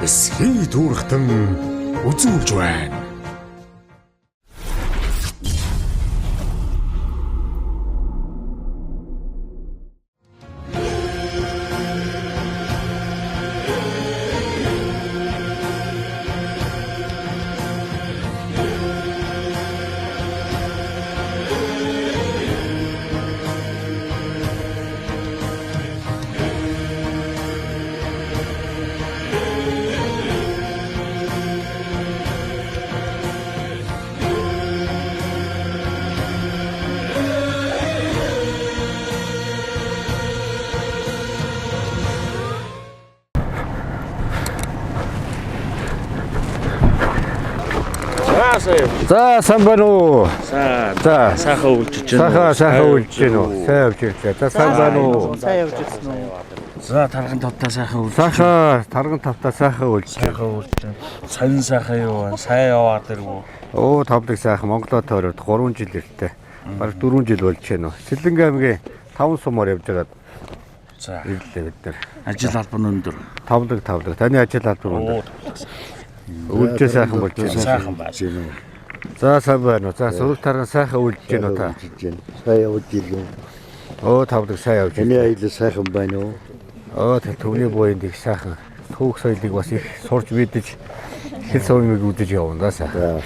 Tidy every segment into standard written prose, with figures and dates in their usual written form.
Эсхий түүрхтэн үзүүлж байна. За сайн. За сайн байна уу? Сайн. За. Сайхан өвлжиж байна. Сайхан сайхан үлж гин үү? Сайн явж ирлээ. За сайн байна уу? Сайн явж ирсэн үү? За тарган тавтаа сайхан өвлжиж. Сайхан тарган тавтаа сайхан үлж. Сайхан өвлжиж байна. Сонин сайхан юу байна? Сайн яваад ирв. Оо тавлаг сайхан Монголоо тойроод 3 жил иртээ. Бараг 4 жил болж байна уу? Сэлэнг аймгийн 5 сумаар явж байгаад За. ирлээ бид нар. Ажил албан өндөр. Тавлаг тавлаг. Таны ажил албан өндөр. Оо тавлаг сайхан. Үлжээ сайхан болж байна. Сайхан байна. За сайн байна уу? За сөрөг тарган сайхан үлж гин үү та? Сайн явж ирлээ. Оо тавлаг сайн явж Таны ирлээ. аялал сайхан байна уу? Оо тэр төвний буйнд их сайхан түүх соёлыг бас их сурч мэдэж хэл сувимыг үзэж явна да сайхан.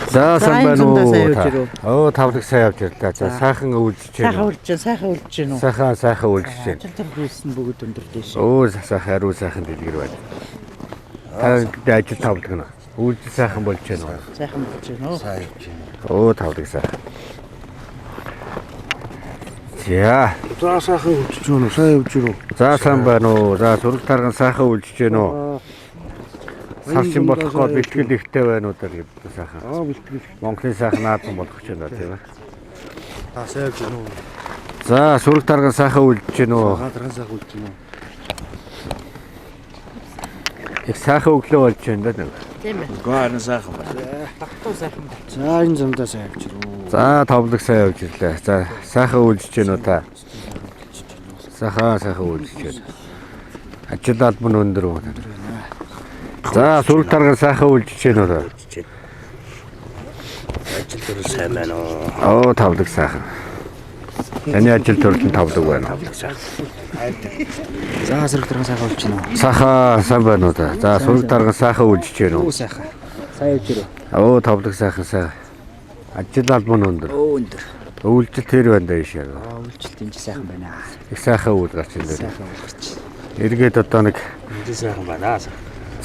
За сайн байна энэ зундаа сайн уу? явж ирэв. Оо тавлаг сайн явж ирлээ. За сайхан өвлжиж Сайхан байна. үлж байна, сайхан үлж байна уу? Сайхан сайхан өвлжиж байна. Ажил төр хийсэн бүгд өндөр дэш. Оо сайхан ариу сайхан дэлгэр байна. Та ажил тавлаг нь. Өвлжиж сайхан болж байна уу? Сайхан болж байна уу? Оо тавлаг сайхан. За. За сайхан өвчж байна уу? Сайн явж ирв. За сайн байна уу? За сүрэг тарган сайхан өвлжиж байна уу? Сар шин болох гол бэлтгэл ихтэй байна уу даа гэдэг сайхан. Аа бэлтгэл. Монголын сайхан наадам болох гэж байна тийм ээ. Аа сайн явж байна уу? За сүрэг тарган сайхан өвлжиж байна уу? Аа тархан сайхан өвчж байна уу? Их сайхан өглөө болж байна да нэг. Тийм ээ. Үгүй харин сайхан байна. Багтуу сайхан болж. За энэ замдаа сайн явж ирв. За тавлаг сайн явж ирлээ. За сайхан өвлжиж байна уу та? Сайхан сайхан өвлжиж байна. Ажил албан өндөр үү? За сүрэг тарган сайхан өвлжиж байна уу та? Ажил төр сайн байна уу? Оо тавлаг сайхан. Таны ажил төрөл нь тавлаг байна. Тавлаг сайхан. За сөрөг тарган сайхан болж байна уу? Сайхан сайн байна уу та? За сүрэг тарган сайхан өвлжиж байна уу? Оо сайхан. Сайн явж ирв. Оо тавлаг сайхан сайн. Ажил албан өндөр. Оо өндөр. Өвлжилт тэр байна даа ишээ. Аа үйлчлэлт энэ сайхан байна. Их сайхан өвөл гарч ирлээ. Сайхан уулгарч. Эргээд одоо нэг Энд сайхан байна.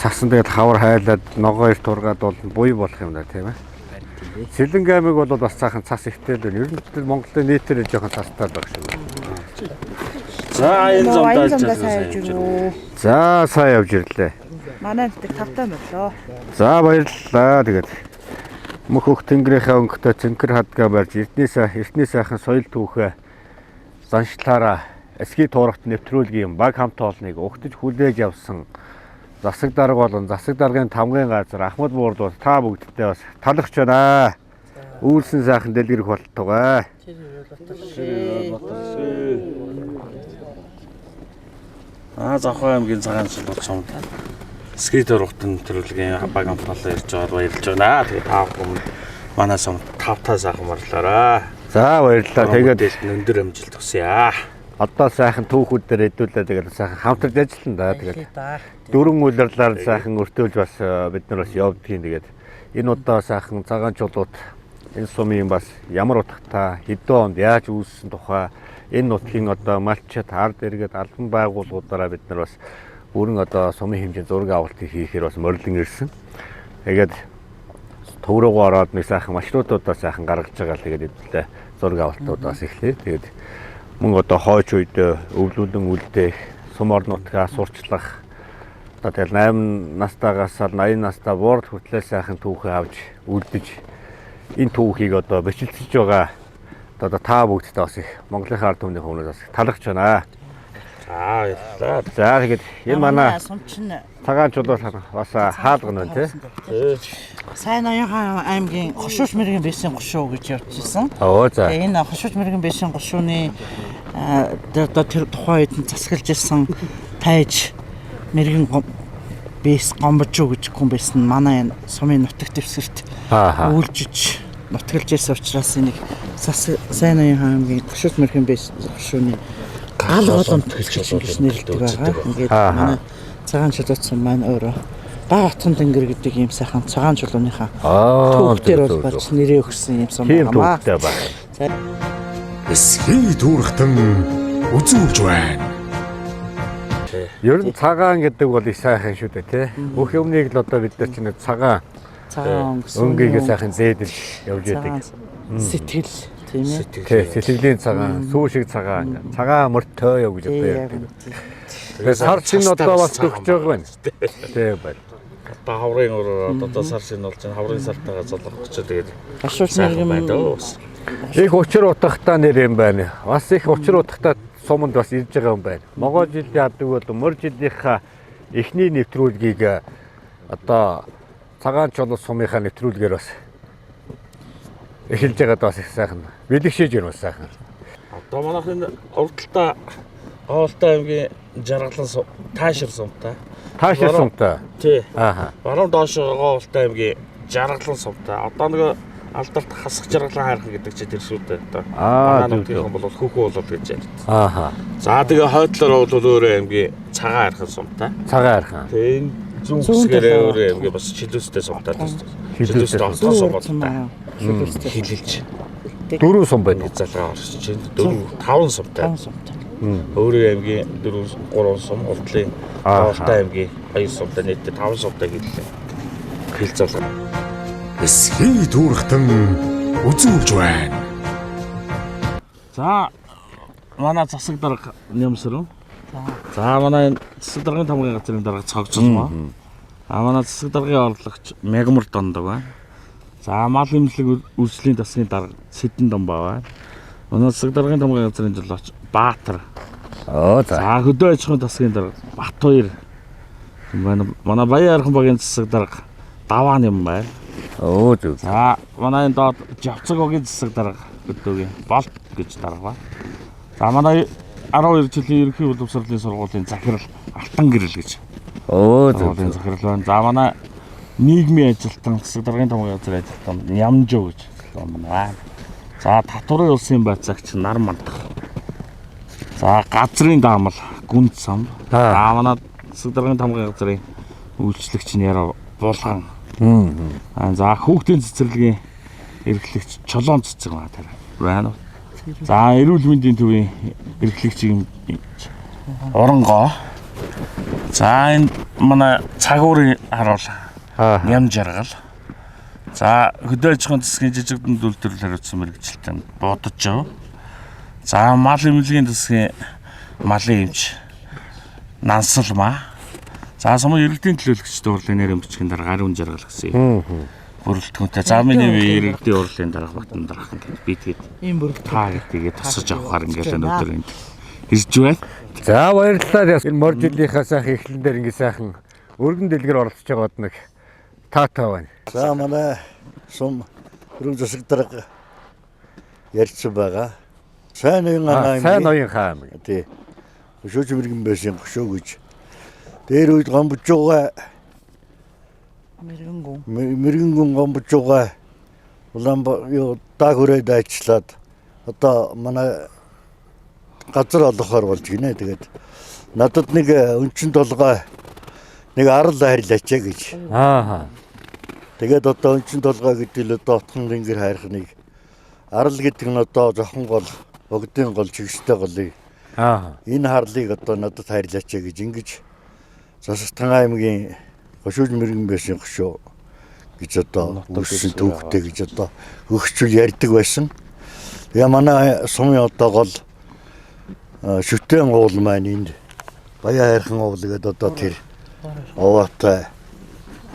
цасан тэгээд хавар хайлаад ногоо эрт ургаад бол буй болох юм да тийм ээ. Сэлэнг аймаг бол бас цаахан цас ихтэй л байна. Ер нь л Монголын нийтээр жоохон цастай л байх шиг байна. За энэ Нөө, замдаа энэ замдаа сайн явж ирв үү? За сайн явж ирлээ. Манай нутаг тавтай мөрлөө. За баярлалаа. Тэгээд мөх хөх тэнгэрийнхээ өнгөтэй цэнхэр хадгаа барьж эртний сайхан соёл түүхээ заншлаараа эсхий туурахт нэвтрүүлгийн баг хамт олныг угтаж хүлээж авсан засаг дарга болон засаг даргын тамгын газар Ахмад буурд та бүгдтэй бас талархаж байна. Үйлсэн сайхан дэлгэрэх болтугай. Аа Завхаа аймгийн цагаан чулуу сумд скейтер ухтан төрөлгийн баг амтлалаа ирж байгаад баярлж байна. Тэгээ та бүхэн манай сумд тавтаа сайхан марлаараа. За баярлалаа. Тэгээд өндөр амжилт хүсье аа. одоо сайхан түүхүүд дээр хэдүүлээ тэгээд сайхан хамтарч ажиллана да. Тэгээд дөрвөн улирлаар сайхан өртөөлж бас бид нар бас явдгийн тэгээд энэ удаа сайхан цагаан чулуут энэ сумын бас ямар утгатай хэдэн онд яаж үүссэн тухай энэ нутгийн одоо малчид ард иргэд албан байгууллагуудаараа бид нар бас бүрэн одоо сумын хэмжээнд зураг авалтыг хийхээр бас морилон ирсэн. Тэгээд төв рүүгээ ороод нэг сайхан маршрутуудаа сайхан гаргаж байгаа л тэгээд хэвлээ зураг авалтуудаас эхлэе. Тэгээд мөн одоо хойч үед өвлүүлэн үлдээх, сум орон нутгаа сурчлах одоо тэгэл 8 настайгаас 80 настай буурал хүртлээр сайхан түүхээ авч үлдэж энэ түүхийг одоо бичилцэж байгаа одоо та бүгдтэй бас их Монголын ард түмний хүмүүст бас их талархаж байна. За баярлалаа. За тэгээд энэ манай сумчин цагаан чулуу бас хаалгана байна тий. Сайн Ноёнхан аймгийн Хошууч мэрэгэн бэсэн гушуу гэж явчихсан. Оо за. Тэгээ энэ Хошууч мэрэгэн бэсэн гушууны одоо тэр тухайн үед нь засаглаж ирсэн тайж мэрэгэн Бэс Гомбожуу гэж хүн байсан. Манай энэ сумын нутаг дэвсгэрт Аа. үйлжиж нутгалж ирсэн учраас энийг Сайн ноён аймгийн Гошууч мэрхэн бэс гошууны гал голомт гэж нэрлэдэг байгаа. Ингээд манай цагаан чулууц сум маань өөрөө Баг отхон тэнгэр гэдэг ийм сайхан цагаан чулууныхаа Аа, түүхтэр зөв, бол зөв, болж нэрээ өгсөн юм сум Тийм байгаа. түүхтэй байна. Эсхий түүрхтэн үзүүлж байна. Ер нь цагаан гэдэг бол их сайхан шүү дээ, тий. Бүх юмныг л одоо бид нар чинь цагаан Цагаан өнгө. өнгийг сайхан зээдэл явж цагаан яадаг. сэтгэл тийм ээ. Тий, сэтгэлийн цагаан, сүү шиг цагаан, цагаан мөртөө юу гэж одоо Тийм яг ярьдаг. үнэ. Тэгээд сар шинэ одоо бас төгсөж байгаа байна. Тий байна. Одоо хаврын өрөөр одоо сар шинэ болж байна. Хаврын сартайгаа золгох гэж тэгээд Гашууч сайхан байна мэрэгэн дөө. бас. Их учир утгатай нэр юм байна. Бас их учир утгатай суманд бас ирж байгаа юм байна. Могоо жилийн адаг бол мөр жилийнхаа эхний нэвтрүүлгийг одоо цагаан чулуу сумынхаа нэвтрүүлгээр бас эхэлж байгаад бас их сайхан. Бэлэгшээж байна бас сайхан. Одоо манайх энэ урдталтаа Гоолтой аймгийн жаргалан таашир сумтай. Таашир сумтай. Тий. Ааха. Баруун доош Гоолтой аймгийн жаргалан сумтай. Одоо нөгөө алдарт хасах жаргалан хайрхан гэдэг чи тэр шүү дээ. Одоо Аа, манай зөв, нутгийнхан бол хөхөө болоод гэж ярьд. Ааха. За тэгээ хойдлоор бол өөрөө аймгийн цагаан хайрхан сумтай. Цагаан хайрхан. Тэгээ энэ зүүн Зүүн хэсгээрээ талаар өөрөө аймгийн бас чилүүстэй сумтай төстэй. Чилүүстэй Чилүүстэй отхон сумтай. Чилүүстэй Хилэлж Дөрвөн сум байна. ингэ залгаа орж чинь 4 5 сумтай. таван сумтай. Өөрөө аймгийн 4 3 сум, уртлын Аа. Гоолтой аймгийн 2 сумтай нийтдээ 5 сумтай хэллээ. Хил залгаа. Эсхий түүрхтэн үзүүлж байна. За манай засаг дарга Нямсрын. За манай засаг даргын тамгын газрын дарга Цогцолмоо. А манай засаг даргын орлогч Мягмар Дондог байна. За мал имлэг үйлчлийн засгийн дарга Сэдэн Домбаа байна. Манай засаг даргын тамгын газрын жолооч Баатар. Оо за. За хөдөө аж ахуйн засгийн дарга Батбаяр. Манай манай Баян архан багийн засаг дарга Даваан юм байна. Оо зөв. За манай энэ доод Жавцаг огийн засаг дарга хөдөөгийн Болт гэж дарга байна. За манай 12 жилийн ерөнхий боловсролын сургуулийн захирал Алтан гэрэл гэж Оо зөв. сургуулийн захирал байна. За манай нийгмийн ажилтан засаг даргын томгийн газрын ажилтан Нямжуу гэж ажилтан байна. За татварын улсын байцаагч Нар мандах. За газрын даамал Гүнд сам. Аа. За манай засаг даргын томгийн газрын үйлчлэгч нь Ярав Булган. Аа за хүүхдийн цэцэрлэгийн эрхлэгч Чолоон цэцэг маа тэр байна. За эрүүл мэндийн төвийн эрхлэгчийн Оронгоо. За энэ манай цагуурын харуул Аа. Ням жаргал. За хөдөө аж ахуйн засгийн жижиг дунд үйлдвэрлэл хариуцсан мэргэжилтэн Будаж. За мал эмнэлгийн засгийн малын эмч Нансалмаа. За сумын иргэдийн төлөөлөгчдийн хурлын нэр бичгийн дарга Ариун жаргал гэсэн юм. Бүрэлдэхүүнтэй. За миний би иргэдийн хурлын дарга Батан дарга гэдэг би тэгээд Ийм бүрэлдэхүүн. та гэдгийг тусаж авахар ингээд энэ өдөр энд ирж байна. За баярлалаа. Энэ мор жилийнхаа сайхан эхлэн дээр ингэ сайхан өргөн дэлгэр оролцож байгаад нэг таатай байна. За манай сум өрөг засаг дарга ярьсан байгаа. Сайн ноён Аа, Сайн аймгийн ноён хаан. тий. Хөшөөч мэрэгэн байсан гошөө гэж. Дээр үед гомбожууга Мэрэгэн гүн. мэрэгэн гүн гомбожууга улаан юу даг хүрээд ажиллаад одоо манай газар олгохоор болж гинэ. Тэгээд надад нэг өнчин толгой нэг арал хайрлаач гэж. Аа. Тэгээд одоо өнчин толгой гэдэг л одоо отхон тэнгэр хайрхныг арал гэдэг нь одоо зохон гол, богдын гол, чигстэй голыг Аа. энэ харлыг одоо надад хайрлаач гэж ингэж Засагтхан аймгийн гошууж мэрэгэн байсан гошуу гэж одоо үүссэн түүхтэй гэж одоо өгчүүл ярьдаг байсан. Тэгээ манай сумын одоо гол шүтэн уул маань энд Баян хайрхан уул гэдэг одоо тэр овоотой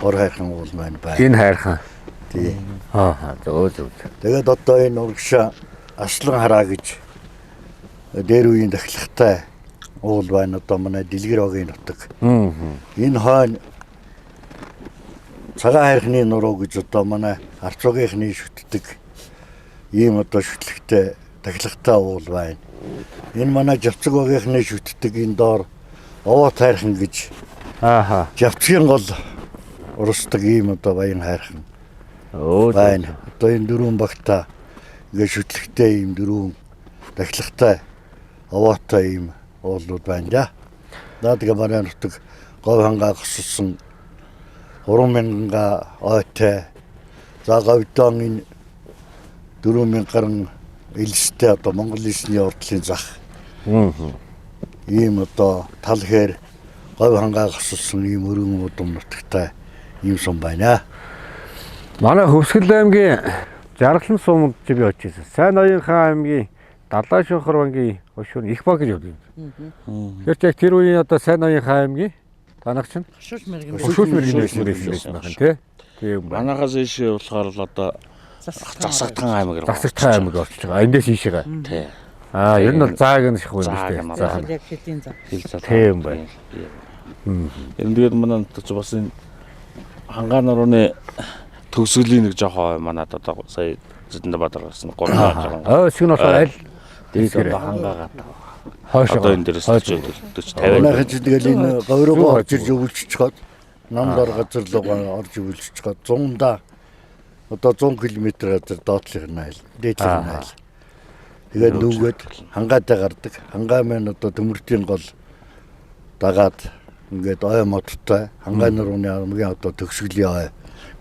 ор хайрхан уул маань байна. Энэ хайрхан. Тий. Аа. Зөв зөв. Тэгээд одоо энэ урагшаа Аслан хараа гэж дээр үеийн дахилгатай уул байна одоо манай Дэлгэр огийн нутаг. Аа. Энэ хойно цагаан хайрхны нуруу гэж одоо манай арцуугийнхны шүтдэг ийм одоо шүтлэгтэй тахилгатай уул байна. Энэ манай Жавцаг багийнхны шүтдэг энэ доор овоо тайрхан гэж Ааха. Жавцгийн гол урсдаг ийм одоо баян хайрхан Өө. байна. Одоо энэ дөрвөн багта ингээд шүтлэгтэй ийм дөрвөн дахилгатай овоотой ийм уулууд байна да. За тэгээ манай нутаг говь хангаа госолсон 3000 га ойтой. За говьдон энэ 4000 гаруй элстэй одоо Монгол элсний урдлын зах. Ийм одоо тал хээр говь хангаа госолсон ийм өргөн удам нутагтай ийм сум байна. Манай Хөвсгөл аймгийн Жаргалан суманд чи би очиж байсан. Сайн ноён хаан аймгийн Далай шонхор бангийн хошуун их баг гэж явдаг. Тэгэхээр чи яг тэр үеийн одоо сайн ноён хаан аймгийн танах чинь Хошууч мэрэгэн хошууч мэрэгэн байсан байсан байна тий. Тийм байна. Манайхаас ийшээ болохоор л одоо Засагтхан аймаг руу. Засагтхан аймаг орчиж байгаа. Эндээс ийшээгээ. Тий. Аа, ер нь бол зааг нь ших юм Зааг шүү нь дээ. Заах нь. Яг хэлийн зам. Хил зал. Тийм байна. Ер нь тэгээд манай нутаг чи бас энэ хангаа нурууны төгсгөлийн нэг жоох ой манад одоо сая зөндөө бадар гарсан 3 гаруй. Аа, шиг нь болохоор аль Тэгээд одоо хангаагаа хойш одоо энэ дээрээс 40 50 Манайхан чи тэгэл энэ говь руугаа орж ирж өвлжиж чад нам дор газар руугаа орж өвлжиж чад 100-да одоо 100 км газар доотлох нь айл, дээдлэх нь айл. Тэгээд нүгэд хангаатай гардаг. Хангаа маань одоо төмөртийн гол дагаад ингээд ой модтой хангаа нурууны хамгийн одоо төгсгөлийн ой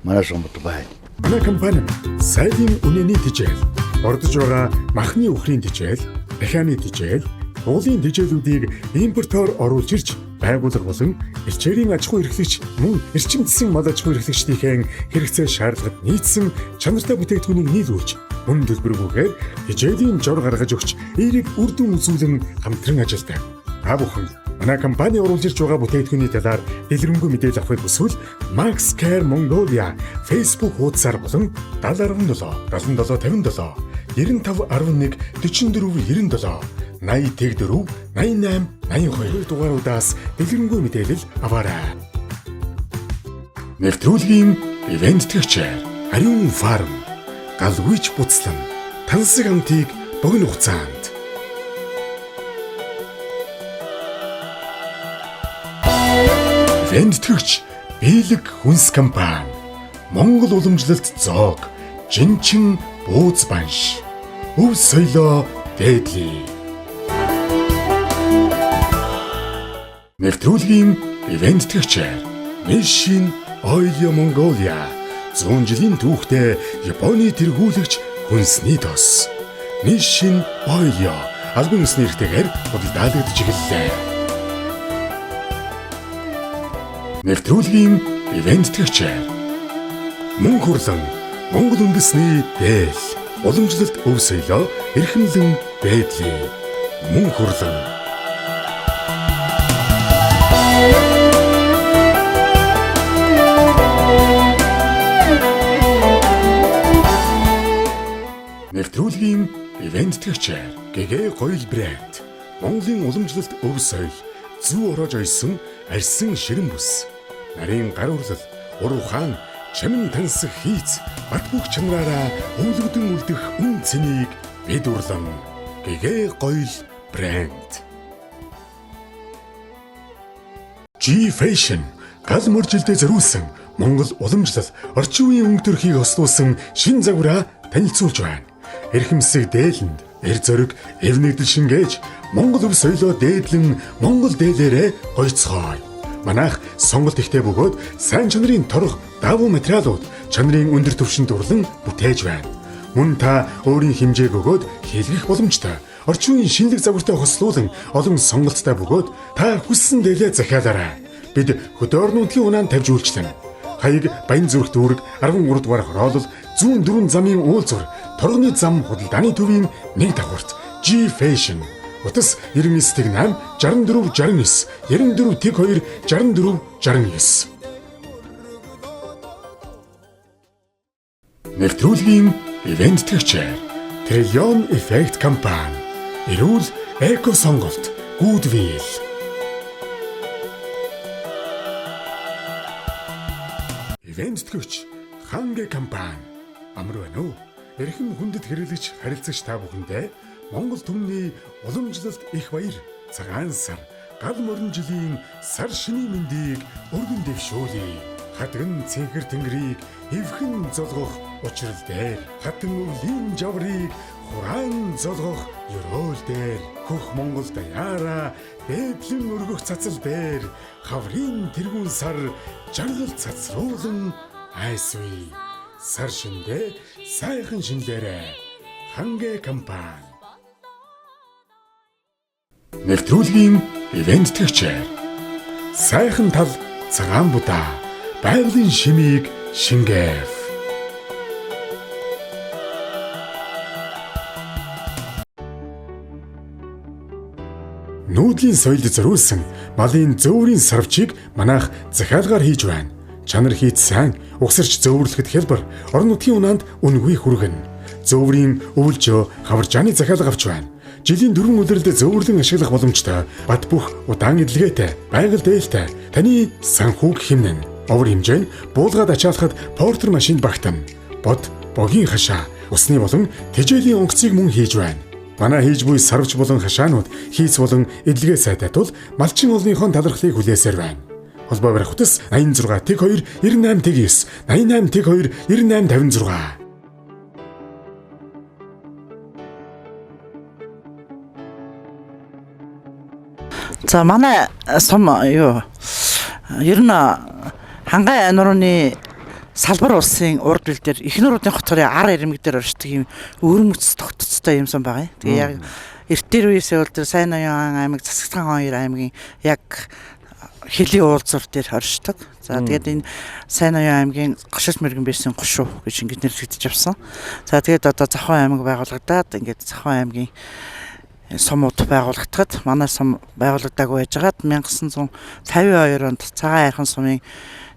манай сумд байна. Манай компани сайдын үнэний тижэл, ордож байгаа махны үхрийн тижэл, дахианы тижэл, уулын тижээлүүдийг импортоор оруулж ирж байгууллага болон элчээрийн аж ахуй эрхлэгч мөн эрчимдсэн мал аж ахуй эрхлэгчдийнхээ хэрэгцээ шаардлагад нийцсэн чанартай бүтээгдэхүүнийг нийлүүлж мөн төлбөргүйгээр тижээлийн жор гаргаж өгч эерэг үр дүн үзүүлэн хамтран ажилладаг. Та бүхэн манай компани оруулж ирж байгаа бүтээгдэхүүний талаар дэлгэрэнгүй мэдээлэл авахыг хүсвэл Max Care Mongolia Facebook хуудасаар болон 7017 7757 9511 44 97 80 88 82 дугааруудаас дэлгэрэнгүй мэдээлэл аваарай. Нэвтрүүлгийн ивент тэтгэгчээр Ариун фарм, галгүйч буцлан, тансаг амтыг богино хугацаанд Вентгэгч Биелэг хүнс компани Монгол уламжлалт зоог Жинчин бууз банш Өв соёлоо дээдлээ. Нэвтрүүлгийн ивент тэтгэгчээр Nissin Oil Mongolia 100 жилийн түүхтэй Японы тэргүүлэгч хүнсний тос. Nissin Oil албан ёсны эрхтэйгээр худалдаалагдаж эхэллээ. Нэвтрүүлгийн ивент тэтгэгчээр Мөн хурлан Монгол үндэсний дээл уламжлалт өв соёлоо эрхэмлэн дээдлээ. Мөн хурлан Нэвтрүүлгийн ивент тэтгэгчээр ГГ Гоёл брэнд Монголын уламжлалт өв соёл зүү ороож ойсон арьсан ширэн бүс нарийн гар урлал ур ухаан чамин тансаг хийц бат бөх чанараараа өвлөгдөн үлдэх үн цэнийг бид урлан ГГ Гоёл брэнд G Fashion гал мөржилдээ зориулсан Монгол уламжлал орчин үеийн өнгө төрхийг хослуулсан шин загвараа танилцуулж байна. Эрхэмсэг дээлэнд эр зориг эв нэгдэл шингээж Монгол өв соёлоо дээдлэн Монгол дээлээрээ гойцгоё. Манайх сонголт ихтэй бөгөөд сайн чанарын торох давуу материалууд чанарын өндөр түвшинд дурлан бүтээж байна. Мөн та өөрийн хэмжээг өгөөд хийлгэх боломжтой. Орчин үеийн шинэлэг загвартай хослуулан олон сонголттой бөгөөд та хүссэн дээлээ захиалаарай. Бид хөдөө орон нутгийн унаанд тавьж үйлчлэнэ. Хаяг Баян зүрх дүүрэг 13 дугаар хороолол зүүн дөрвөн замын уулзвар торгоны зам худалдааны төвийн нэг давхарт G Fashion Утас 99 8 64 69 94 02 64 69 Нэвтрүүлгийн ивент тэтгэгчээр Trillion Effect Company Эрүүл эко сонголт Goodwill Ивент тэтгэгч Хангэ компани амар байна уу? Эрхэм хүндэт хэрэглэгч харилцагч та бүхэндээ Монгол түмний уламжлалт их баяр цагаан сар Гал морин жилийн сар шинийн мэндийг өргөн дэвшүүлье. Хадган цэнхэр тэнгэрийг эвхэн золгох учрал дээр, хатан өвлийн жаврыг хураан золгох ёроол дээр, хөх Монгол даяараа дээдлэн өргөх цацал дээр, хаврын тэргүүн сар жаргал цацруулан айсвэ. Сар шиндээ сайхан шинлээрэ. Хангэ компани. Нэвтрүүлгийн ивент тэтгэгчээр сайхан тал цагаан будаа байгалийн шимийг шингээв. Нүүдлийн соёлд зориулсан малын зөөврийн сарвчийг манайх захиалгаар хийж байна. Чанар хийц сайн, угсарч зөөвөрлөхөд хялбар, орон нутгийн унаанд үнэгүй хүргэнэ. Зөөврийн өвөлжөө хаваржааны захиалга авч байна. Жилийн дөрвөн улиралд зөөвөрлөн ашиглах боломжтой бат бөх удаан эдлгээтэй, байгаль дээлтэй таны санхүүг хэмнэн. Овор хэмжээ нь буулгаад ачаалахад портер машинд багтана. Бод, богийн хашаа, усны болон тэжээлийн онгоцыг мөн хийж байна. Манай хийж буй сарвч болон хашаанууд хийц болон эдлэгээ сайтай тул малчин олныхон талархлыг хүлээсээр байна. Холбоо барих утас 86 12 98 9 88 12 98 56. За манай сум юу ер нь хангай нурууны салбар улсын урд бил дээр их нуруудын хотгорын ар ирмэг дээр оршдог юм өвөрмөц тогтцтой юм сан байгаа юм. Тэгээ яг эртээр үеэсээ бол тэр сайн ноён аймаг, Засагтхан хоёр аймгийн яг хөлийн уулзвар дээр оршдог. За тэгээд энэ сайн ноён аймгийн гошилт мэрэгэн байсан гошуу гэж ингэж нэрлэгдэж авсан. За тэгээд одоо Завхан аймаг байгуулагдаад ингээд Завхан аймгийн сумууд байгуулагдахад манай сум байгуулагдаагүй байжгаад 1952 онд Цагаан хайрхан сумын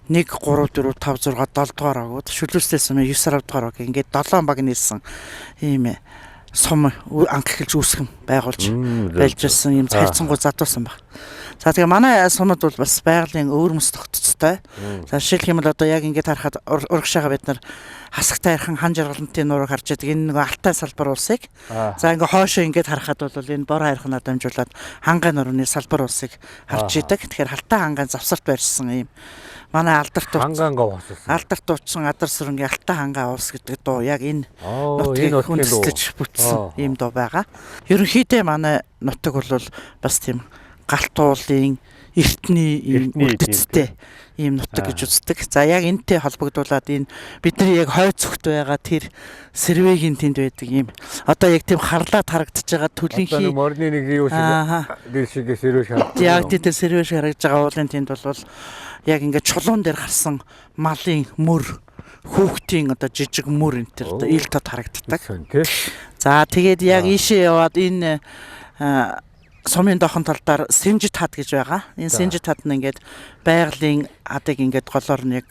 1 3 4 5 6 7 дугаар агууд шүлүүстэй сумын 9 10 дугаар аг ингээд 7 баг нийлсэн ийм сум анх эхэлж үүсгэн байгуулж байлж байсан ийм царцсангуй задуусан баг. За тэгээ манай сумад бол бас байгалийн өвөрмөс тогтцтой. За жишээлх юм бол одоо яг ингээд харахад урагшаага бид нар хасагтай хайрхан хан жаргалантын нуурыг харж байдаг. Энэ нөгөө алтай салбар улсыг. За ингээ хоошоо ингээд харахад бол энэ бор хайрханаа дамжуулаад хангай нурууны салбар улсыг харж идэг. Тэгэхээр халтай хангаан завсарт байрсан ийм манай алдарт Хангаан гов хоссон. алдарт уучсан адар сүрэнгийн алтай хангаа улс гэдэг дуу яг энэ Оо, энэ нутгийг нутгийн дуу. хүндэтгэж бүтсэн ийм дуу байгаа. Ерөнхийдөө манай нутаг бол бас тийм галт уулын эртний ийм Эртний үлдэцтэй ийм нутаг гэж үздэг. За яг энэтэй холбогдуулаад энэ бидний яг хойд зүгт байгаа тэр сэрвэгийн тэнд байдаг ийм одоо яг тийм харлаад харагдаж байгаа Одоо нэг төлөнхий морины нэг юу шиг Ааха. дэр шиг сэрүү шахаад. Яг тийм тэр сэрвэ шиг харагдаж байгаа уулын тэнд бол яг ингээд чулуун дээр гарсан малын мөр хүүхдийн одоо жижиг мөр энэ төр одоо ил тод харагддаг. Тий. За тэгээд яг ийшээ яваад энэ сумын доохон тал дээр сэнжит хад гэж байгаа. Энэ сэнжит хад нь ингээд байгалийн хадыг ингээд голоор нь яг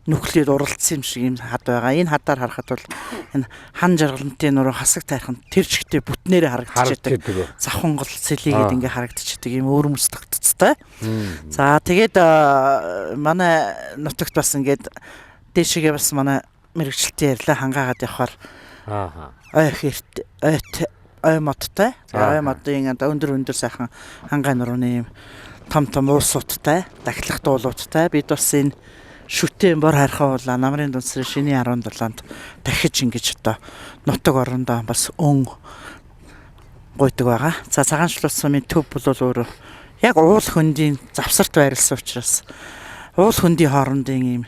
нүхлээд уралдсан юм шиг юм хад байгаа. Энэ хадаар харахад бол энэ хан жаргалантын нуруу хасаг тайрхан тэр чигтээ бүтнээрээ харагдчихэдэг. Харагдчихэдэг. Завхан гол сэлийгээд ингээ харагдчихэдэг юм өвөрмөс тогтцтой. За тэгээд манай нутагт бас ингээд дээшгээ бас манай мэрэгчлэлтийн ярьлаа хангаагаад явхаар Ааха. ой хэрт ойт ой модтой. Аа. Ой модын одоо өндөр өндөр сайхан хангай нурууны юм том том уусуудтай, дахлах дуулуудтай. Бид бас энэ шүтэн бор хархан уулаа намрын дүнсрийн шинийн 17-нд дахиж ингэж одоо нутаг орондоо бас өн гуйдаг байгаа. За цагаан шулуут сумын төв бол өөрөө яг уул хөндийн завсарт байрлсан учраас уул хөндийн хоорондын ийм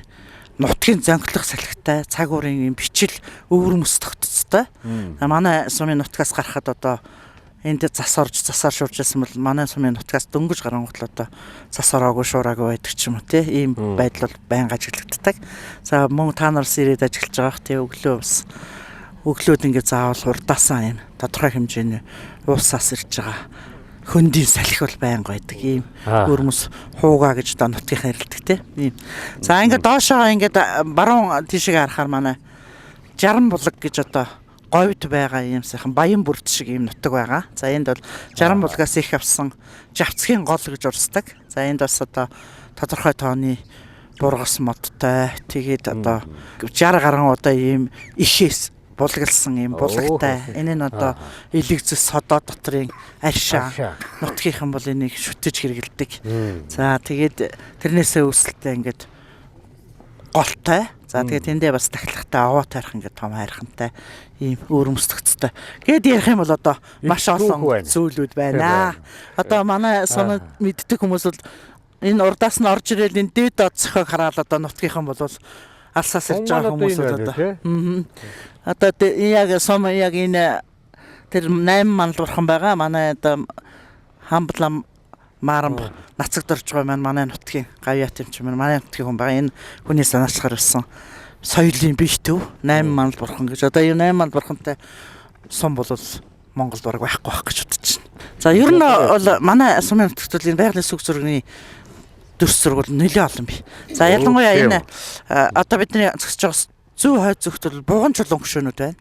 нутгийн зонхлох салхитай цаг уурын ийм бичил өвөрмөс тогтцтой. Манай сумын нутгаас гарахад одоо энд зас орж засаар шуурж байсан бол манай сумын нутгаас дөнгөж гарангуут л одоо зас ороогүй шуураагүй байдаг ч юм уу те ийм байдал бол байнга ажиглагддаг. За мөн та нараас ирээд ажиллаж байгаа те өглөө бас өглөөд ингээд заавал урдаасаа юм тодорхой хэмжээний уусаас ирж байгаа хөндийн салхи бол байнга байдаг ийм өрмөс хуугаа гэж одоо нутгийнхаа ярилдаг те ийм. За ингээд доошоо ингээд баруун тийшээ харахаар манай 60 булаг гэж одоо говьд байгаа ийм сайхан баян бүрд шиг ийм нутаг байгаа. За энд бол 60 булгаас их авсан жавцгийн гол гэж урсдаг. За энд бас одоо тодорхой тооны бургас модтой тэгээд одоо 60 гаруй удаа ийм ихээс Булгалсан юм булагтай. Энэ нь одоо элэг зүс содоо дотрын аршаа. Нутгийнхан бол энийг шүтэж хэрэгэлдэг. За тэгээд тэрнээсээ үүсэлтэй ингээд голтой. За тэгээд тэндээ бас тахилгатай овоо тарих ингээд том хайрхантай ийм өөрөмсдөгцтэй. Гээд ярих юм бол одоо маш олон зүйлүүд байна. Одоо манай сумад мэддэг хүмүүс бол энэ урдаас нь орж ирэл энэ дээд доод зөхиог хараад одоо нутгийнхан бол алсаас ирж байгаа хүмүүс бол одоо. Одоо яг сум яг энэ тэр 8 манал бурхан байгаа. Манай одоо Хамблам Марамб нацагд орж байгаа маань манай нутгийн гавьяат юм чи манай нутгийн хүн байгаа. Энэ хүний санаачлахаар байсан соёлын бие төв 8 манал бурхан гэж. Одоо энэ 8 манал бурхантай сум бол Монголд бараг байхгүй байх гэж бодож байна. За ер нь бол манай сумын нутагт бол энэ байгалийн сүг зургийн дүрс зураг бол нэлээд олон бий. За ялангуяа энэ одоо бидний зөксөж байгаа зүү хойд зүгт бол буган чулуун хөшөөнүүд байна.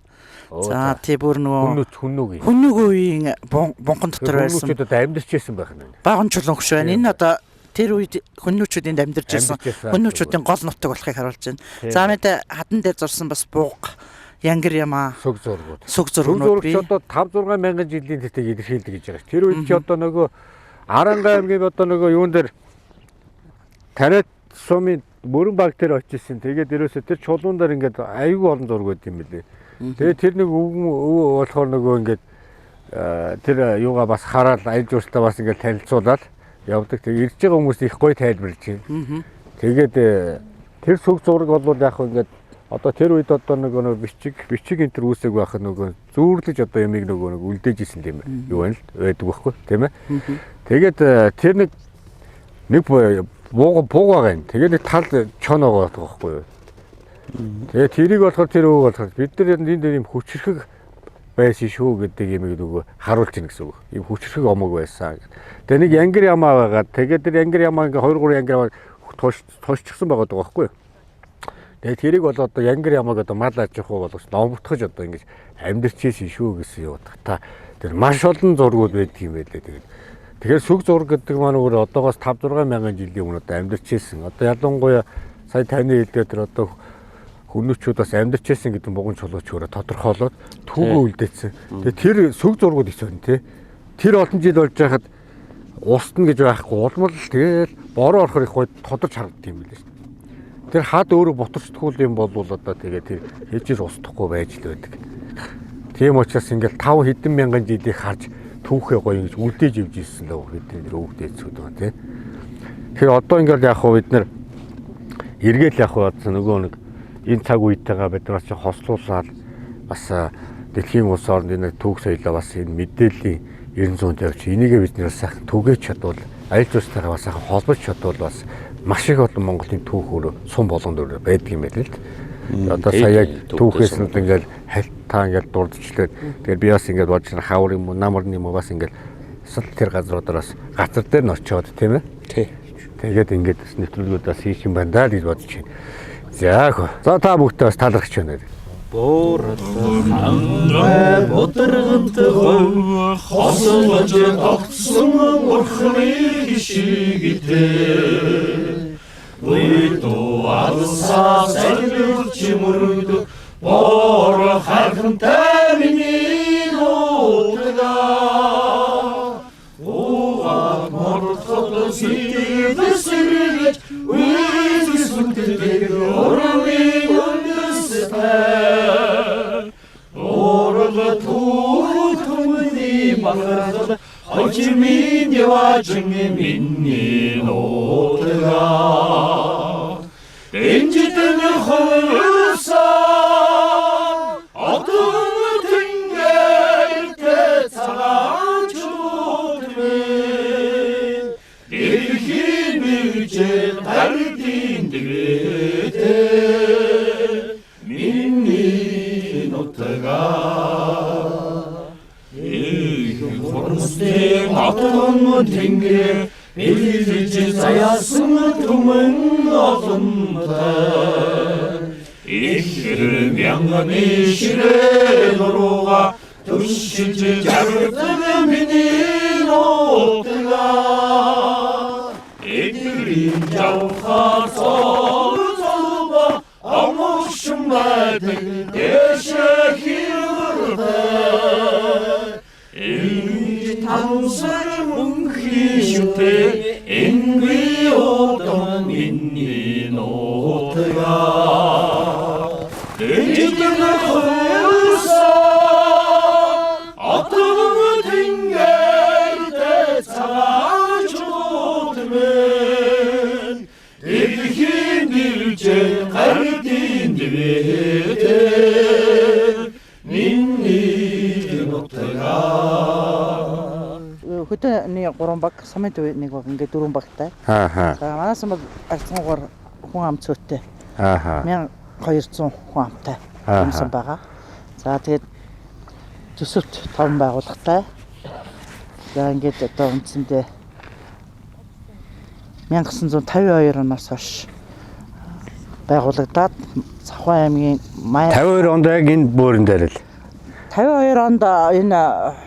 За тий бүр нөгөө хүннүг үеийн бунхан дотор байсан. Хүннүүчүүд одоо амьдарч байсан байх нь. Баган чулуун хөшөө байна. Энэ одоо тэр үед хүннүүчүүд энд амьдарч байсан. Хүннүүчүүдийн гол нутаг болохыг харуулж байна. За мэдээ хадан дээр зурсан бас бууг, янгир ямаа сүг зургууд. Сүг зургууд би одоо 5 6 мянган жилийн тэртег илэрхийлдэг гэж байгаа. Тэр үед чи одоо нөгөө Аранга аймгийн одоо нөгөө юун дээр тариат сумын мөрөн баг дээр очижсэн. Тэгээд ерөөсөө тэр чулуун дээр ингээд аюул олон зураг байд юм билээ. Тэгээд тэр нэг өвгөн болохоор нөгөө ингээд тэр юугаа бас хараад аялал жуулчлалаа бас ингээд танилцуулаад явдаг. Тэгээд ирж байгаа хүмүүс их гоё тайлбарлаж байна. Тэгээд тэр сүг зураг бол яг ингээд одоо тэр үед одоо нөгөө бичиг энэ төр үүсэг байх нөгөө зүүрлэж одоо ямиг нөгөө нэг үлдээж исэн тийм юу байна л байдаг байхгүй тийм ээ. Тэгээд тэр нэг бууг байгаа юм. Тэгээд нэг тал чон байгаа байхгүй юу. Тэгээд тэрийг болохоор тэр өвөг болохоор бид нар энэ дээр юм хүчрхэг байсан шүү гэдэг юм нөгөө харуулж байна гэсэн үг. Ийм хүчрхэг омог байсан. Тэгээд нэг янгир ямаа байгаа. Тэгээд тэр янгир ямаа ингээ 2 3 янгир ямаа тушчихсан байгаа даа байхгүй юу. Тэгээд тэрийг бол одоо янгир ямааг одоо мал аж ахуй болгож номтгож одоо ингэж амьдарч ийсэн шүү гэсэн юм утгатай. Тэр маш олон зургууд байдаг юм байлээ. Тэгээд тэгэхээр сүг зураг гэдэг маань өөр одоогоос 5 6 мянган жилийн өмнө одоо амьдарч ийсэн. Одоо ялангуяа сая таны хэлдгээр тэр одоо хүннүүчүүд бас амьдарч ийсэн гэдэг буган чулууч өөрөө тодорхойлоод түүгөө үлдээсэн. Тэгээд тэр сүг зургууд их зөн тий. Тэр олон жил болж байхад устна гэж байхгүй улмал тэгэл бороо орохор их гой тодорч харагддаг юм билээ шүү дээ. Тэр хад өөрөө бутарчдгүй юм бол одоо тэгээ тэр хэжиж устдахгүй байж л байдаг. Тийм учраас ингээл 5 хэдэн мянган жилийг харж түүхээ гоё ингэж үлдээж явж ирсэн л бидний өвөг дээдсүүд байна тий. Тэгэхээр одоо ингээл яг хуу бид нар эргээл яг хуу нөгөө нэг энэ цаг үетэйгээ бид нар чи хослуулаад бас дэлхийн улс орнд энэ түүх соёлоо бас энэ мэдээллийн 900 тавьч энийгээ бид нар сайхан түгээч чадвал аялал жуулчлалтайгаа бас сайхан холбож чадвал бас маш их олон Монголын түүх өөрөө сум болгонд өөрөө байдаг юм байл л дээ. Одоо сая яг түүхээс нь ингээл хальт та ингээл дурдчихлаа. Тэгэхээр би бас ингээд бодож хавар юм уу намар юм уу бас ингээл сал тэр газруудаас газар дээр нь очиод тийм ээ. Тий. Тэгээд ингээд нэвтрүүлгүүд бас хийх юм байна даа гэж бодож байна. За за та бүгдээ бас талархаж байна. Бууралхангай бударгант говь хослож тогтсон бурхны шигтэй. Үдүү алсаас алилч мөрөд бор хайрхантай миний нутгаа. Угаад мордоход сэтгэл сэргэж үзэсгэлтэй урмын үндэстэй. Урал түүхтүмний махархал хожимын яваажин миний нутгаа. Дэнжидэн хувьсаа одон тэнгэртэй цагаан чулууд минь дэлхийн мэржэл гардын дэгтэй миний нутгаа. Их хурмсны отон тэнгэр бэлгэлж заяасан түмэн олонтой. Их мянганы ширээ нурууга түншиж жаргадаг миний нутгаа. Эдгэрийн жавхаар цол цолбо омогшин байдаг дэшээ. тансаг мөнхийн шүтээ энгүй удам миний нутгаа Дэнжигэн хуйсан отон тэнгэртэй цагаан чулуут мэн дэлхийн дивжээ гардын дивэтэй миний нутгаа. Хөдөөний 3 баг, сумын төв 1 баг, ингээд 4 багтай. Аа. За манай сум бол харьцангуйгаар хүн ам цөөтэй. Аа. 1200 хүн амтай юмсан байгаа. За тэгээд төсөвт 5 байгууллагатай. За ингээд одоо үндсэндээ 1952 оноос хойш байгуулагдаад Савхан аймгийн май 52 онд яг энэ бөөрөн дээр л. 52 онд энэ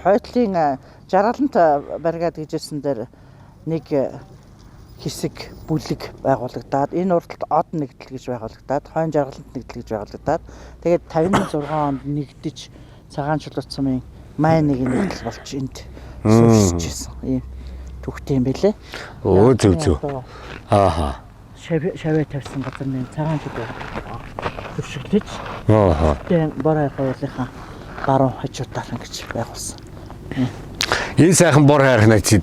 хойтлын жаргалант баригад гэжсэн дээр нэг хэсэг бүлэг байгуулагдаад энэ урдталд од нэгдэл гэж байгуулагдаад хойн жаргалант нэгдэл гэж байгуулагдаад тэгээд 56 онд нэгдэж цагаан чулуут сумын май нэг нэгдэл болж энд суурьшиж исэн ийм түүхтэй юм бэлээ. Өө зөв зөв. Ааха. Шавэ тавьсан газар нэг цагаан чулуу хөршиглэж Ааха. тэгээ бор хайхуулынхаа баруун хажуудаар ингэж байгуулсан. Энэ сайхан бор хайрхнаа чи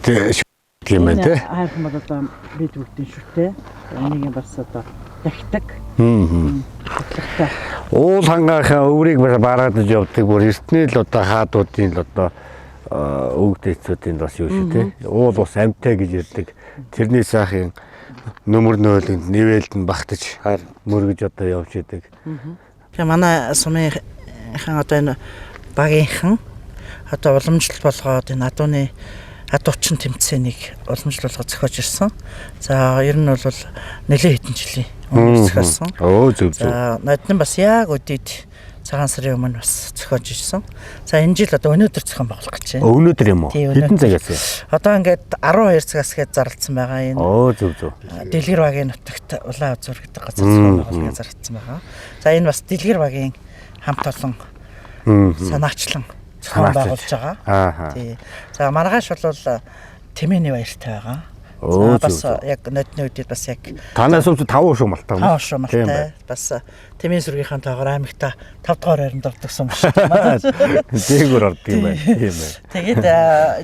юм байна те. Хайрхан бол одоо бид бүгдийн шүтээ. Энийг бас одоо дахдаг. Батлагтай. Уул хангаахаа өврийг бас бараадаж явдаг бүр эртний л одоо хаадуудын л одоо өвөг дээдсүүдийн бас юу шүү те. Уул ус амьтай гэж ярьдаг. Тэрний сайхан нөмөр нөөлөнд нивэлд нь багтаж мөргөж одоо явж идэг. Тэгээ манай сумынхан одоо энэ багийнхан одоо уламжлалт болгоод энэ адууны адуучин тэмцээнийг уламжлал болгож зохиож ирсэн. За ер нь бол нэлээд хэдэн жилийн өмнө зохиосон. Өө зөв зөв. За ноднин бас яг өдийд цагаан сарын өмнө бас зохиож ирсэн. За энэ жил одоо өнөөдөр зохион байгуулах гэж байна. Өнөөдөр юм уу? Тий, Хэдэн өнөөдөр. цагаас вэ? Одоо ингээд 12 цагаас гээд зарлцсан байгаа энэ. Өө зөв зөв. Дэлгэр багийн нутагт улаан үзүр гэдэг газар зохион байгуулалтыг зарлцсан байгаа. За энэ бас Дэлгэр багийн хамт олон санаачлан зохион Санаачилж. байгуулж байгаа. Ааха. Тий. За маргааш бол тэмээний баяртай байгаа. Өө, За бас зөв, зөв. яг нодны үедээ бас яг Танаас өмч 5 шуу малтаа. таван шуу Тийм малтай бас тэмээн сүргийнхаа тоогоор аймагта 5 дугаар байранд ордог сум шүү дээ. Дээгүүр ордог юм байна. Тийм байна. Тэгээд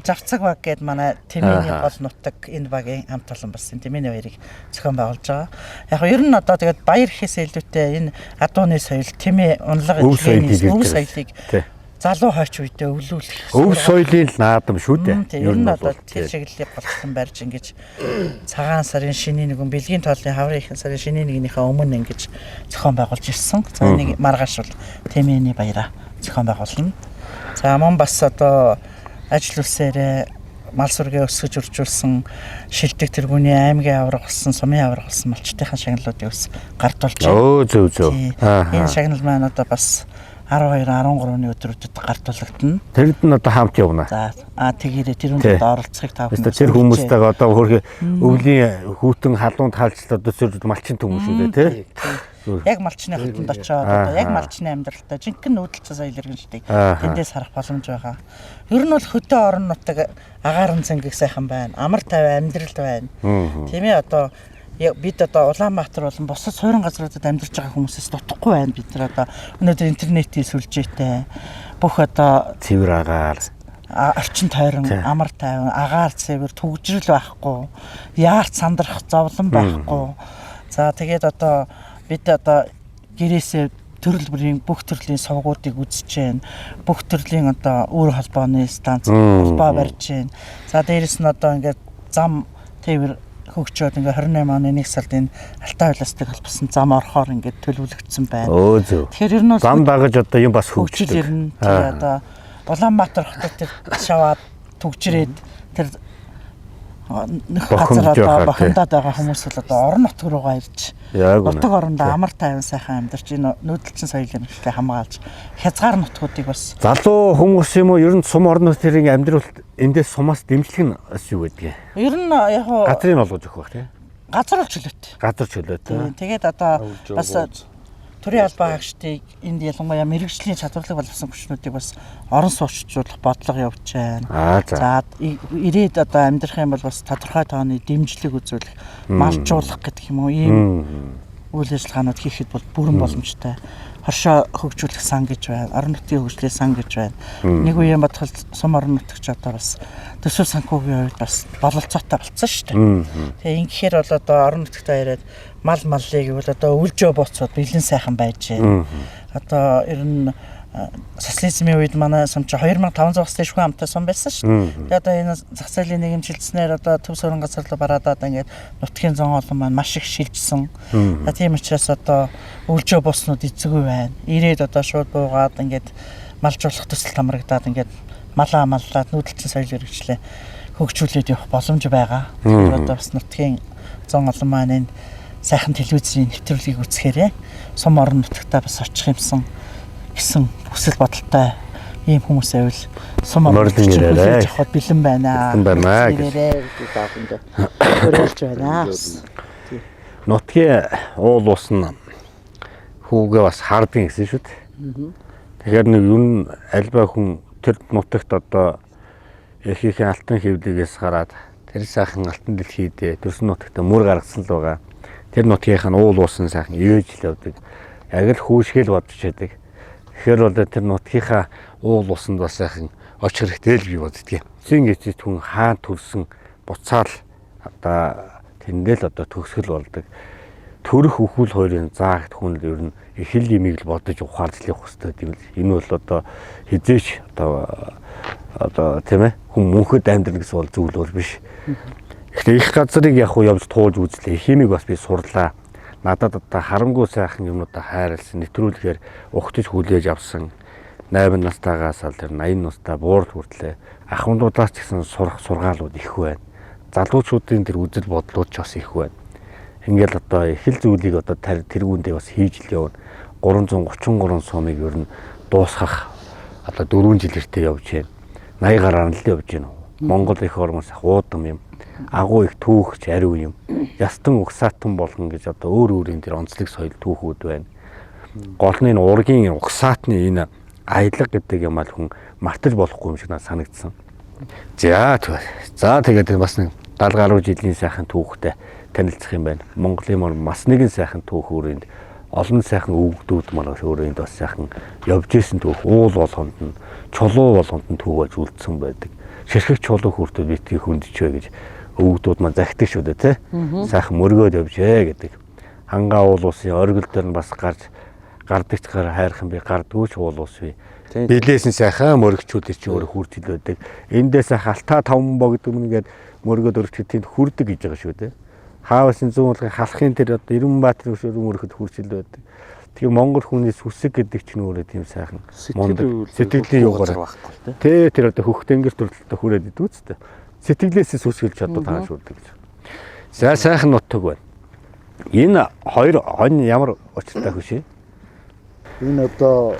Завцаг баг гээд манай тэмээний Ааха. гол нутаг энэ багийн хамт олон бас энэ тэмээний баярыг зохион байгуулж байгаа. Яг нь ер нь одоо тэгээд баяр гэхээс илүүтэй энэ адууны соёл, тэмээ унлага Өв соёлыг эдгээр өв ирж соёлыг Тий. залуу хойч үедээ өвлүүлэх. Өв соёлын л наадам шүү дээ. Ер нь одоо тэр чиглэлийг голчлон барьж ингэж цагаан сарын шинийн нэгэн бэлгийн тоолын хаврын ихэнх сарын шинийн нэгнийхээ өмнө ингэж зохион байгуулж ирсэн. За энийг маргааш бол тэмээний баяраа зохион байгуулна. За мөн бас одоо ажил үйлсээрээ мал сүргээ өсгөж үржүүлсэн шилдэг тэргүүний аймгийн авраг болсон, сумын авраг болсон малчдынхаа шагналуудыг бас гардуулж байна. Өө зөв зөв. Тий. Ааха. Энэ шагнал маань одоо бас 12 13-ны өдрүүдэд гардуулагдана. Тэрэнд нь одоо хамт явна. За тэгээрээ тэр Тий. хүнд оролцохыг та Өстө тэр хүмүүстэйгээ одоо хөрхи өвлийн хүүтэн халуун таалчлаа одоо зүр малчин төмөн шүү дээ тий. Яг малчны хотонд очиод одоо яг малчны амьдралтай жинхэнэ нүүдэлчин соёл иргэншдэг Ааха. тэндээс харах боломж байгаа. Ер нь бол хөдөө орон нутаг агаарын цэнгэг сайхан байна. Амар тайван амьдрал байна. Тийм ээ одоо бид одоо Улаанбаатар болон бусад суурин газруудад амьдарч байгаа хүмүүсээс дутхгүй байна. Бид нар одоо өнөөдөр интернетийн сүлжээтэй бүх одоо Цэвэр агаар. орчин тойрон амар тайван агаар цэвэр түгжрэл байхгүй яарт сандрах зовлон байхгүй. За тэгээд одоо бид одоо гэрээсээ төрөл бүрийн бүх төрлийн сувгуудыг үзэж байна. Бүх төрлийн одоо үр холбооны станц холбоо барьж байна. За дээрэс нь одоо ингээд зам тээвэр хөгжөөд ингээд 28 оны 1 сард энэ Алтай хөлөөстэй холбосон зам орохоор ингээд төлөвлөгдсөн байна. Өө зөв. Тэгэхээр ер нь бол Зам дагаж одоо юм бас хөгжил хөгждөг. ирнэ. Тэгээ одоо Улаанбаатар хотод тэр шаваад түгжрээд тэр нөх газар Бохомдож одоо байхаар, тий. бохомдоод байгаа хүмүүс бол одоо орон нутг руугаа ирж Яг үнэ. нутаг орондоо амар тайван сайхан амьдарч энэ нүүдэлчин соёл иргэншилтэй хамгаалж хязгаар нутгуудыг бас Залуу хүмүүс юм уу ер нь сум орон нутгийн амьдрал эндээс сумаас дэмжлэг нь бас юу гэдгийг. ер нь яг уу Газрыг олгож өгөх байх тий. газар бол чөлөөт. Газар чөлөөтэй. Тэгээд одоо бас Төрийн албан хаагчдыг энд ялангуяа мэрэгжлийн чадварлаг боловсон хүчнүүдийг бас орон суучжуулах бодлого явж байна. Аа за. За ирээд одоо амьдрах юм бол бас тодорхой тооны дэмжлэг үзүүлэх, малжуулах гэдэг юм уу ийм үйл ажиллагаанууд хийхэд бол бүрэн боломжтой. Хоршоо хөгжүүлэх сан гэж байна. Орон нутгийн хөгжлийн сан гэж байна. Нэг үеийн бодоход сум орон нутагч одоо бас төсөв санхүүгийн хувьд бас бололцоотой болцсон шүү дээ. Тэгээ ингэхээр бол одоо орон нутагтаа яриад мал маллыг гэвэл одоо өлжөө бууцууд бэлэн сайхан байж байна. Одоо ер нь социализмын үед манай сум чи 2500-аас дээш хүн амтай сум байсан шүү дээ. Тэгээ одоо энэ зах зээлийн нийгэмшилтснээр одоо төв суурин газар руу бараадаад ингээд нутгийн зон олон маань маш их шилжсэн. За тийм учраас одоо өлжөө бууснууд эзгүй байна. Ирээд одоо шууд буугаад ингээд малжуулах төсөл хамрагдаад ингээд малаа маллаад нүүдэлчин соёл хэрэгжлээ хөгжүүлээд явах боломж байгаа. Тэгэхээр одоо бас нутгийн зон олон маань энэ сайхан телевизийн нэвтрүүлгийг үзэхээрээ сум орон нутагтаа бас очих юмсан гэсэн хүсэл бодолтой ийм хүмүүс байвал сум орон Морилон нутагт ирээрэй. хүлээж авахд бэлэн байна. Бэлэн байна гэж. Ирээрэй гэдэг дааханд уриалж байна. Нутгийн уул ус нь хүүгээ бас хардсан гэсэн шүү дээ. Тэгэхээр нэг юу н альба хүн тэр нутагт одоо эхийнхээ алтан хэвлэгээс гараад тэр сайхан алтан дэлхийдээ төрсөн нутагт мөр гаргасан л байгаа. Тэр нутгийнх нь уул ус нь сайхан ивэж л явдаг. Яг л хүүшгээл бодож яадаг. Тэгэхээр бол тэр нутгийнхаа уул усанд бас сайхан очих хэрэгтэй л би боддгийг. Зин гэжид хүн хаан төрсөн буцаал одоо тэндээ л одоо төгсгөл болдог. Төрөх өхүүл хоёрын заагт хүн л ер нь их л имийг л бодож ухаарч л явах хэрэгтэй юм л. Энэ бол одоо хизээч одоо тийм хүн мөнхөд амьдрна гэсэн бол зүйл бол биш. Гэхдээ их газрыг яг уу явж туулж үзлээ. Их имийг бас би сурлаа. Надад одоо харамгүй сайхан юмнуудаа хайрлсан, нэвтрүүлэхээр угтаж хүлээж авсан. 8 настайгаас ал тэр 80 настай буурал хүртлээ. Ахмадуудаас ч гэсэн сурах сургаалууд их байна. Залуучуудын тэр үзэл бодлууд ч бас их байна. Ингээл одоо их л зүйлийг одоо тэргүүндээ бас хийж л явна. 333 сумыг ер нь дуусгах одоо 4 жил эртээ явж байна. 80 гараар нь л явж байна. Монгол их ормоос уудам юм. Агуу их түүхч ариун юм. Ястан угсаатан болгон гэж одоо өөр өөрийн тэр онцлог соёл түүхүүд байна. Гол нь энэ ургийн угсаатны энэ аялга гэдэг юм ал хүн мартаж болохгүй юм шиг надад санагдсан. За за тэгээд бас нэг 70 гаруй жилийн сайхан түүхтэй танилцах юм байна. Монголын мор бас нэгэн сайхан түүх өрөөнд олон сайхан өвгдүүд маань өрөөнд бас сайхан явж исэн түүх уул болгонд нь чулуу болгонд нь түүх болж үлдсэн байдаг. Ширхэг чулуу хүртэл битгий хөндөж вэ гэж өвгдүүд маань захидаг шүү дээ тий. Сайхан мөргөөд явжээ гэдэг. Хангаа уул усын оргил дээр нь бас гарч гардагч гар хайрхан би гардггүй ч уул ус би. Билээсэн сайхан мөрөгчүүд чи өөрөө хүртэл байдаг. Эндээс халтаа таван богд өмнө ингээд мөргөөд өргөчд тэнд хүрдэг гэж байгаа шүү дээ. Хаавсын зүүн булгын халахын тэр одоо Эренбаатар өшөөрөн мөрөхөд хүрчил байдаг. Тэгээ Монгол хүний сүсэг гэдэг чинь өөрөө тийм сайхан мундаг сэтгэлийн юугаар байхгүй тий. Тэ тэр одоо хөх тэнгэр төрөлтөд хүрээд идэв үстэй. Сэтгэлээс сүсгэлж чадвал тааш үрдэг гэж. За сайхан нутаг байна. Энэ хоёр хонь ямар учиртай хөшөө? Энэ одоо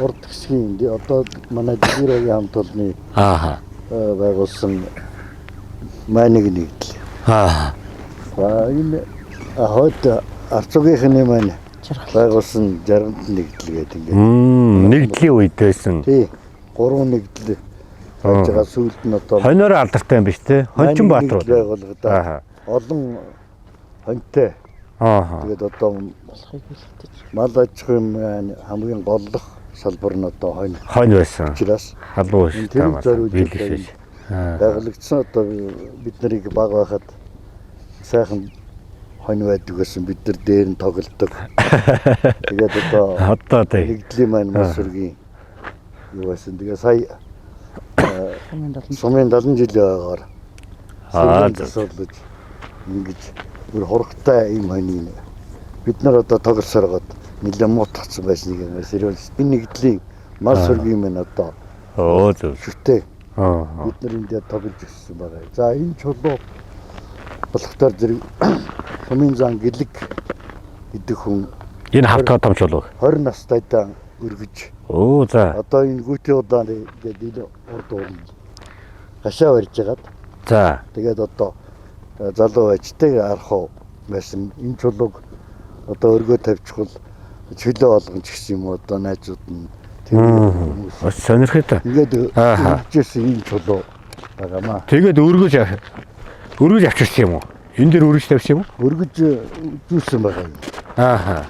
урд хэсгийн одоо манай Дэгэрийн хамт олонны Аа. байгуулсан майныг нэгдэл. Аа. За энэ хойд Арцугийнхны маань байгуулсан жаргамт нэгдэл гэдэг ингээд. Нэгдлийн үед байсан. Тий. Гурван нэгдэл байж байгаа сүүлд нь одоо Хоноор алдартай юм биш те? Хончин Баатар. нэгдэл байгуулагдаад Аа. олон хоньтой. Аа. Тэгээд одоо мал аж ахуйн маань хамгийн голлох салбар нь одоо хонь Хонь байсан. учраас Халуун энэ биш тэр зориулж биелэх биш. байгуулагдсан одоо бид нарыг баг байхад сайхан хонь байдаг гэсэн бид нар дээр нь тоглодог. Тэгээд одоо Одоо тий. нэгдлийн маань мас сүргийн юу байсан. Тэгээ сая сумын 70 жилийн ойгоор Аа, сумын засварлаж ингэж бүр хургтай юм хонь бид нар одоо тоглосоргоод нэлээд муу татсан байсныг юм сэрүүл. Энэ нэгдлийн мас сүргийн маань одоо Өө зөв. шүтээ Аа. бид нар эндээ тоглож өссөн байгаа. За энэ чулуу болохтоор зэрэг сумын зан гэлэг гэдэг хүн Энэ хавтгаа том чулуу. 20 настайдаа өргөж Өө за. одоо энэ гүтийн удааны гээд энэ урд уурн гашаа барьж хагаад За. тэгээд одоо залуу ажтай архуу байсан. Энэ чулууг одоо өргөө тавьчихвал Чөлөө болгон ч гэсэн юм уу одоо найзууд нь тэр хүмүүс Бас сонирхолтой. ингээд Ааха. өргөжсэн ийм чулуу байгаамаа. Тэгээд өргөж өргөж авчирсан юм уу? Энэ дээр өргөж тавьсан юм уу? Өргөж зүүсэн байгаа юм. Ааха.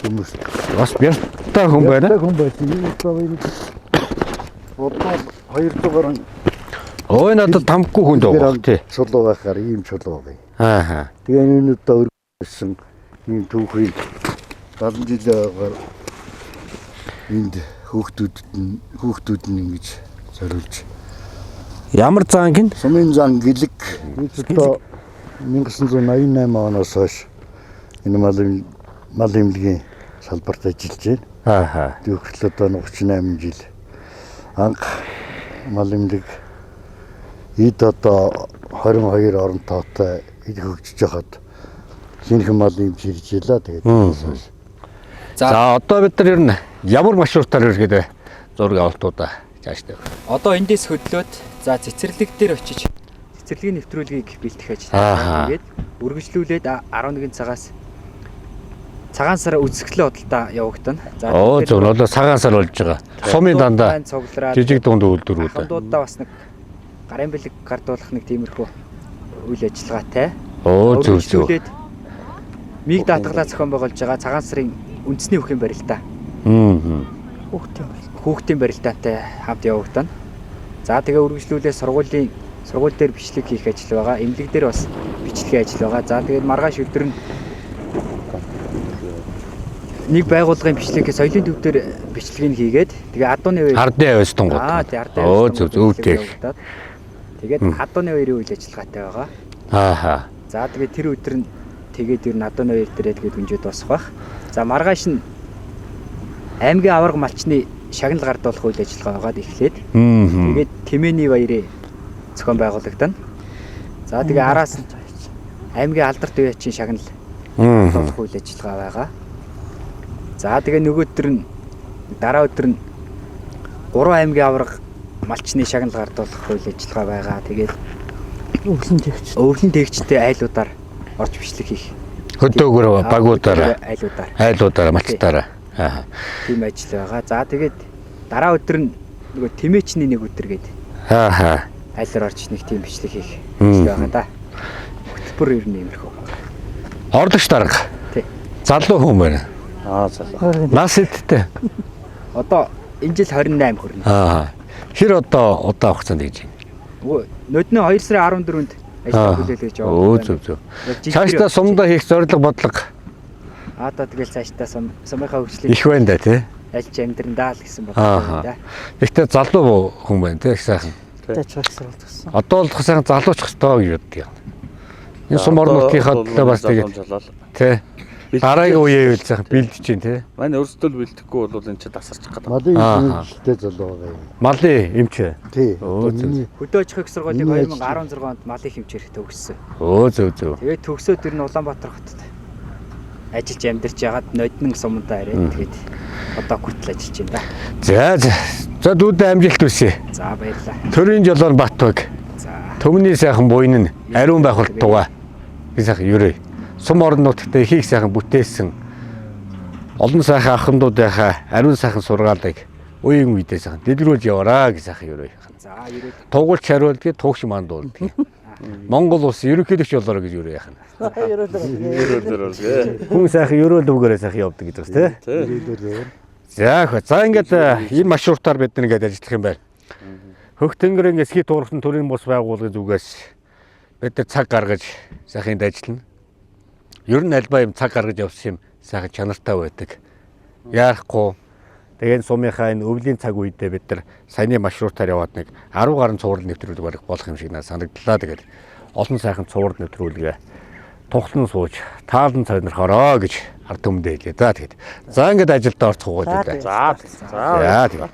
Хүмүүс. Бас бяртай хүн байна. Бяртай хүн байсан. Энэ одоо энэ бодвол 200 гаруй Ой надад тамгүй хүн даа тий. Чулуу байхаар ийм чулуу байгаа. Ааха. Тэгээ энэ одоо өргөжсөн ийм түүхийг 70 жилийн агаар энд хүүхдүүд нь ингэж зориулж. Ямар зан гин? Сумын зан гэлэг одоо 1988 оноос хойш энэ мал эмнэлгийн салбарт ажиллаж байна. Ааха. Төгсөл одоо 38 жил. Анх мал эмнэлэг эд одоо 22 орон тоотой эд хөгжиж байхад шинэхэн мал эмч ирж илаа. Тэгээд хойш. За одоо бид нар ер нь ямар маршрутаар ерөөдөө зураг авалтуудаа цаашдаа. Одоо эндээс хөдлөөд за цэцэрлэг дээр очиж цэцэрлэгийн нэвтрүүлгийг бэлтгэх ажил. Тэгээд үргэлжлүүлээд 11 цагаас цагаан сар үзэсгэлэн худалдаа явагдана. За зөв нь одоо цагаан сар болж байгаа. Сумын дандаа жижиг дунд үйлдвэрүүд. Ахмадуудаа бас нэг гарын бэлэг гардуулах нэг тиймэрхүү үйл ажиллагаатай. Өө зөв зөв. Миг даатгалаа зохион байгуулж байгаа цагаан сарын үндэсний бүхэн барилдаа. Хүүхдийн барилдаантай хамт явагдана. За тэгээ үргэлжлүүлээ сургууль дээр бичлэг хийх ажил байгаа. Эмнэлэг дээр бас бичлэгийн ажил байгаа. За тэгээд маргааш өдөр нь нэг байгууллагын бичлэг соёлын төв дээр бичлэгийг хийгээд тэгээ адууны үеэр Ардын авиас тунгууд. Аа тий ардын авиас. Өө зөв зөв. Тэгээд адууны үеэрийн үйл ажиллагаатай байгаа. Ааха. За тэгээд тэр өдөр нь тэгээд ер нь адууны үеэр дээрээ тэгээд өнжөө дуусах байх. За маргааш нь аймгийн аварга малчны шагнал гардуулах үйл ажиллагаа байгаад эхлээд тэгээд Тэмээний баярын зохион байгуулагдана. За тэгээ араас нь аймгийн алдарт үеийн шагнал гардуулах үйл ажиллагаа байгаа. За тэгээ нөгөөдөр нь дараа өдөр нь 3 аймгийн аварга малчны шагнал гардуулах үйл ажиллагаа байгаа. Тэгээд өвлөн тэгчтэй айлуудаар орж бичлэг хийх. Хөдөөгөр багуудаараа айлуудаараа малчтаараа. Аа. Тийм ажил байгаа. За тэгээд дараа өдөр нь нөгөө тэмээчний нэг өдөр гээд. Аа. Айлаар орж нэг тийм бичлэг хийх ажил байгаа да. Хөтөлбөр ер нь иймэрхүү. Орлогч дарга. Тий. Залуу хүн байна. Аа залуу. Нас хэдтэй? Одоо энэ жил 28 хүрнэ. Аа. Хэр одоо удаан хугацаанд хийж байна? Нодны 2 сарын 14-нд ажил хүлээлгэж яваа. Өө зөв зөв. Цаашдаа сумдаа хийх зорилго бодлого. Аа одоо тэгэл цаашдаа сумынхаа хөгжлийг их байна да тий. Альж амьдрандаа л гэсэн бодлого байна да. Гэхдээ залуу хүн байна тий их сайхан. Одоо бол сайхан залуучих ёстой гэж боддог юм. Энэ сум орон нутгийнхаа төлөө бас тэгээд тий. Дараагийн үеийн үйл сайхан бэлдэж чинь тий. Манай өөрсдөө л бэлтгэхгүй бол энэ чи тасарчих гэдэг. Малын эмчтэй залуу байгаа юм. Малын эмч. Тий. Хөдөө аж ахуйн сургуулийг 2016 онд малын эмчээр төгссөн. Өө зөв зөв. Тэгээд төгсөөд ер нь Улаанбаатар хотод ажиллаж амьдарч ягаад ноднон сумдаа ирээд тэгээд одоо хүртэл ажиллаж байна да. За за дүүдээ амжилт хүсье. За баярлалаа. Төрийн жолоон Батбаг. За. Төмний сайхан буйн нь ариун байх болтугай. Би сайхан ерөө. Сум орон нутагт ихийг сайхан бүтээсэн олон сайхан ахмадуудынхаа ариун сайхан сургаалыг үеийн үедээ сайхан дэлгэрүүлж яваараа гэж сайхан ерөө. За ерөө. Тугуулч хариулдгийг тугш мандуулдгийг. Монгол улс ерөнхийлөгч болоорой гэж ерөө яхана. Ерөөлөөр. Хүн сайхан ерөөл үгээрээ сайхан явдаг гэж байна тий. Ерөөлөөр. За за ингээд энэ маршрутаар бид нэг ингээд ажиллах юм байна. Хөх тэнгэрийн эсхий туурхан төрийн бус байгууллагын зүгээс бид нар цаг гаргаж сайхан энд ажиллана. Ер нь альбаа юм цаг гаргаж явсан юм сайхан чанартай байдаг. Яарахгүй. Тэгээд сумынхаа энэ өвлийн цаг үедээ бид нар саяны маршрутаар яваад нэг 10 гаруй цуврал нэвтрүүлэг болох юм шиг надад санагдлаа. Тэгээд олон сайхан цуврал нэвтрүүлгээ тухлан сууж таалан сонирхороо гэж ард түмэндээ хэлье. За тэгээд. За ингээд ажилдаа орцгоо гэдэг. За. За тэгээд.